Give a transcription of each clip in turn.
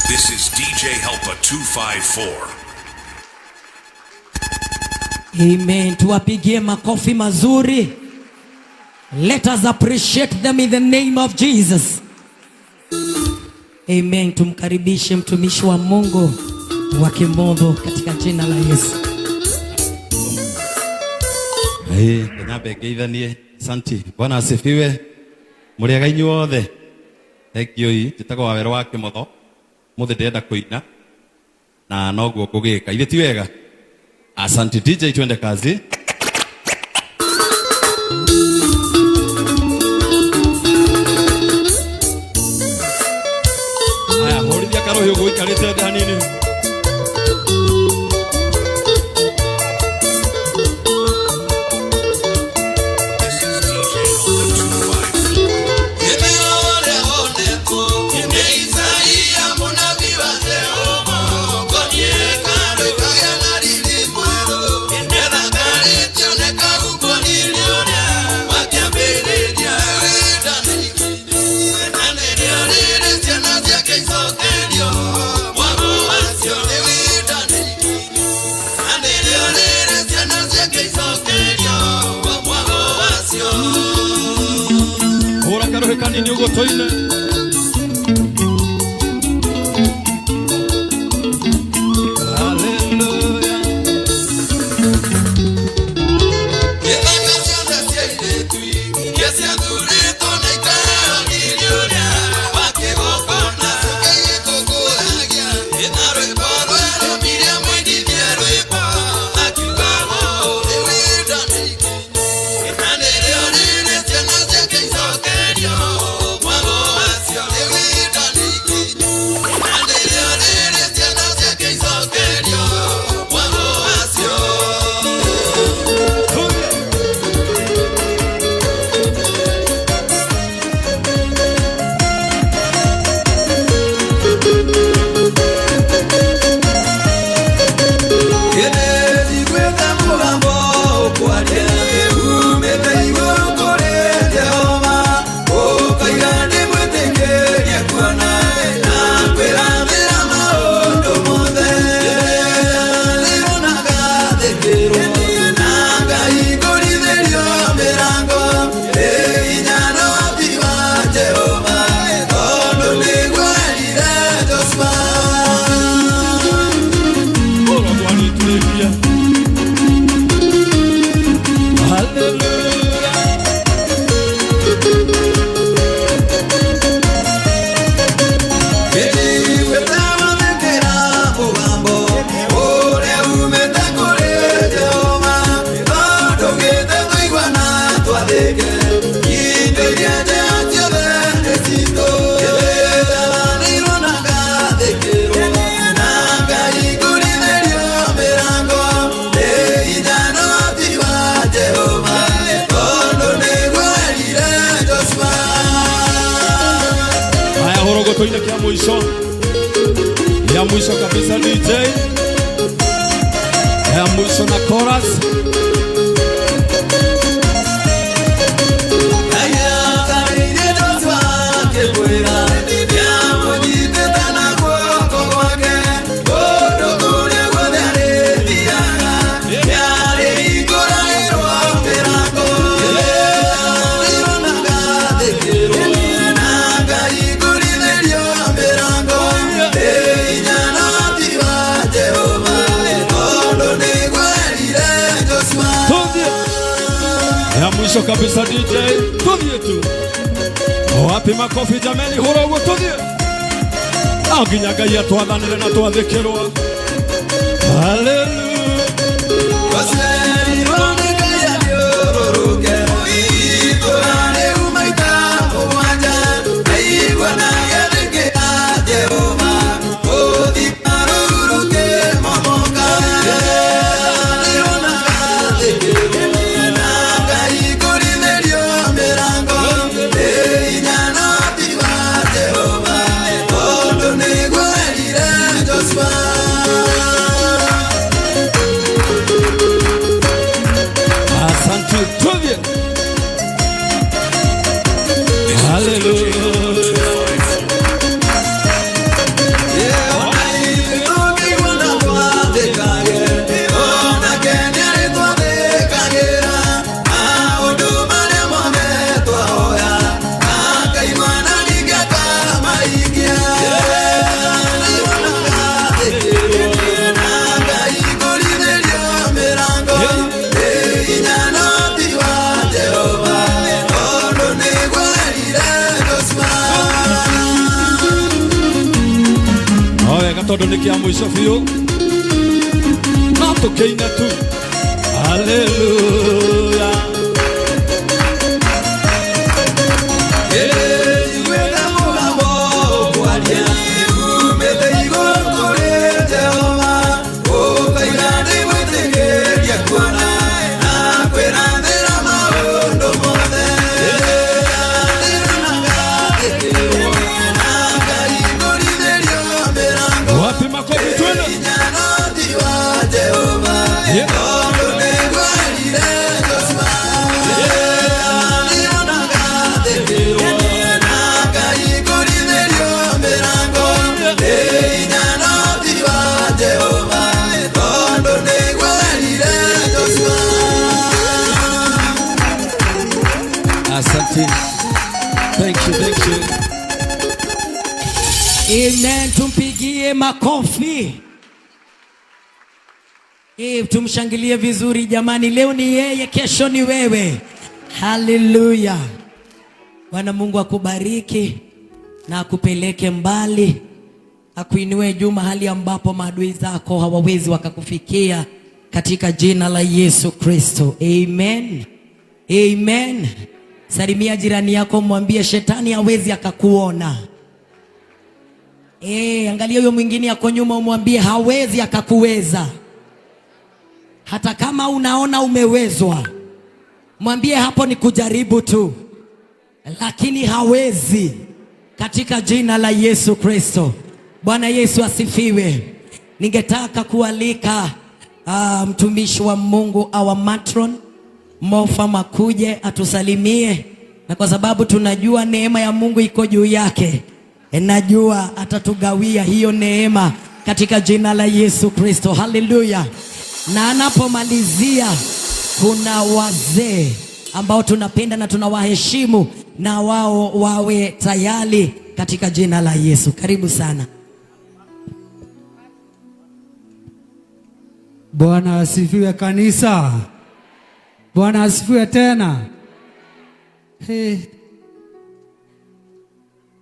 This is DJ Helper 254. Amen. Tuwapigie makofi mazuri. Let us appreciate them in the name of Jesus. Amen. Tumkaribishe mtumishi wa Mungu wa Kimotho katika jina la Yesu. Hey, nyambe ngeithanie. Asante. Bwana asifiwe. Mũrĩega inyuothe. Thank you. Njĩtagwo Wawero wa Kĩmotho. Mũthĩ ndĩrenda kũina na noguo ngũgĩka. Ithe ti wega? Asante DJ, twende kazi. Haya, hũrithia karũhĩ ũguo ũikarĩte thĩ hanini. This is DJ Helper 254. Hũra karũhĩ kanini ũguo tũine. Hallelujah. Hũra twarĩtũrĩkia. Hallelujah. Haya, hũra tũine kĩa mũico. Ya mwisho kabisa DJ. Ya mwisho na chorus. Tuthie. Ya mwisho kabisa DJ. Tuthie tu. Wapi makofi jameni, hũra ũguo tuthie. No nginya Ngai atwathanĩre na twathĩkĩrwo. Hallelujah. Tondũ nĩ kĩa mũico biũ no tũkĩine tu. Haleluya. Iguĩte mũgambo ũkwaria umĩte igũrũ kũrĩ Jehova, ũkoiga ndĩmwĩtĩkĩrie kuona na kwĩrathĩra maũndũ mothe. Ndĩrona ngathĩkĩrwo na ngaihingũrithĩrio mĩrango. Wapi makofi, twende. Hinya noti wa Jehova, tondũ nĩgwerire Joshua. Ndĩrona ngathĩkĩrwo na ngaihingũrithĩrio mĩrango. Hinya noti wa Jehova, tondũ nĩgwerire Joshua. Asante. Thank you, thank you. Amen. Tumpigie makofi. Tumshangilie vizuri jamani. Leo ni yeye, kesho ni wewe. Haleluya. Bwana Mungu akubariki na akupeleke mbali, akuinue juu mahali ambapo maadui zako hawawezi wakakufikia, katika jina la Yesu Kristo. Amen. Amen. Salimia jirani yako, mwambie shetani hawezi akakuona. Angalia huyo mwingine ako nyuma, umwambie hawezi akakuweza. Hata kama unaona umewezwa, mwambie hapo ni kujaribu tu, lakini hawezi, katika jina la Yesu Kristo. Bwana Yesu asifiwe. Ningetaka kualika mtumishi wa Mungu, our matron Mofa Makuje, atusalimie, na kwa sababu tunajua neema ya Mungu iko juu yake, najua atatugawia hiyo neema katika jina la Yesu Kristo. Haleluya. Na anapomalizia, kuna wazee ambao tunapenda na tunawaheshimu, na wao wawe tayari katika jina la Yesu. Karibu sana. Bwana asifiwe kanisa. Bwana asifiwe tena. Hey.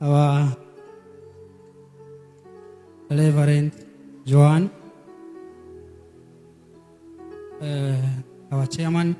Our Reverend Joan, our chairman,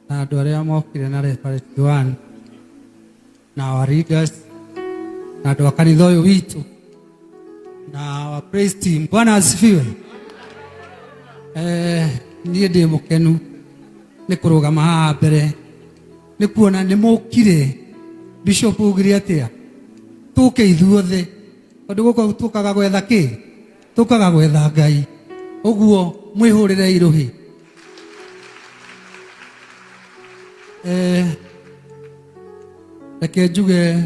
na andũ arĩa mokire na Reverend Joan, na our leaders, na andũ a kanitha ũyũ witũ, na our praise team. Bwana asifiwe. Niĩ ndĩ mũkenu nĩ kũrũgama haha mbere nĩ kuona nĩ mũkire. Bishop ugire atĩa? Tũke ithuothe, tondũ gũkũ tũkaga gwetha kĩ? Tũkaga gwetha Ngai. Ũguo mwĩhũrĩre irũhi. Reke njuge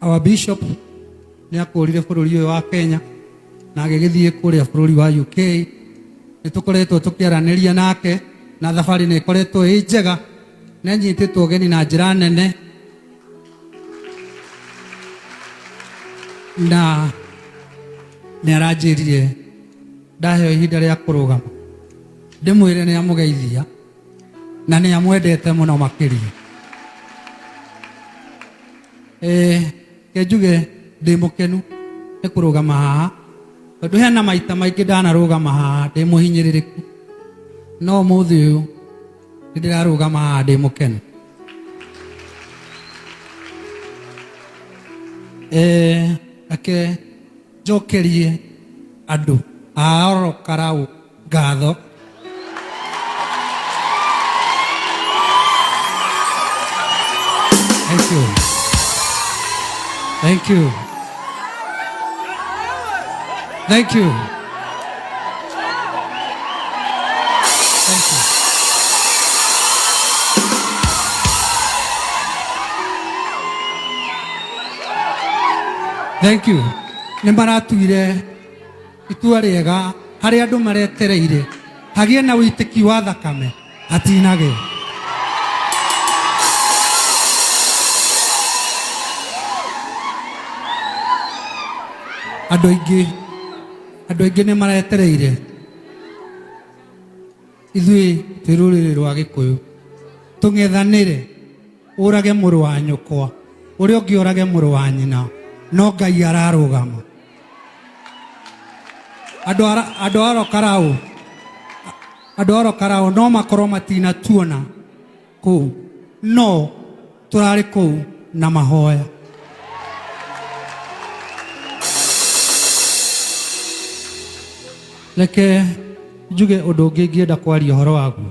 our bishop nĩ akũrire bũrũri ũyũ wa Kenya na agĩgĩthiĩ kũrĩa bũrũri wa UK. Nĩ tũkoretwo tũkĩaranĩria nake na thabarĩ nĩ ĩkoretwo ĩ njega, nĩ anyitĩtwo ũgeni na njĩra nene, na nĩ aranjĩrire ndaheo ihinda rĩa kũrũgama ndĩmwĩre nĩ amũgeithia na nĩ amwendete mũno makĩria. Ke njuge ndĩ mũkenu nĩ kũrũgama haha, tondũ hena maita maingĩ ndanarũgama haha ndĩ mũhinyĩrĩrĩku, no ũmũthĩ ũyũ nĩ ndĩrarũgama haha ndĩ mũkenu. Reke njokerie andũ a Oro Karau ngatho. Thank you. Thank you. Thank you. Thank you. Thank you. Nĩ maratuire itua rĩega harĩa andũ maretereire hagĩe na wĩitĩki wa thakame hatinagĩa. Andũ aingĩ, andũ aingĩ nĩ maretereire ithuĩ twĩ rũrĩrĩ rwa Gĩkũyũ tũng'ethanĩre, ũrage mũrũ wa nyũkwa, ũrĩa ũngĩ ũrage mũrũ wa nyina, no Ngai ararũgama. Andũ andũ a Rokarau, andũ a Rokarau no makorwo matinatuona kũu, no tũrarĩ kũu na mahoya. Reke njuge ũndũ ũngĩ ingĩenda kwaria ũhoro waguo.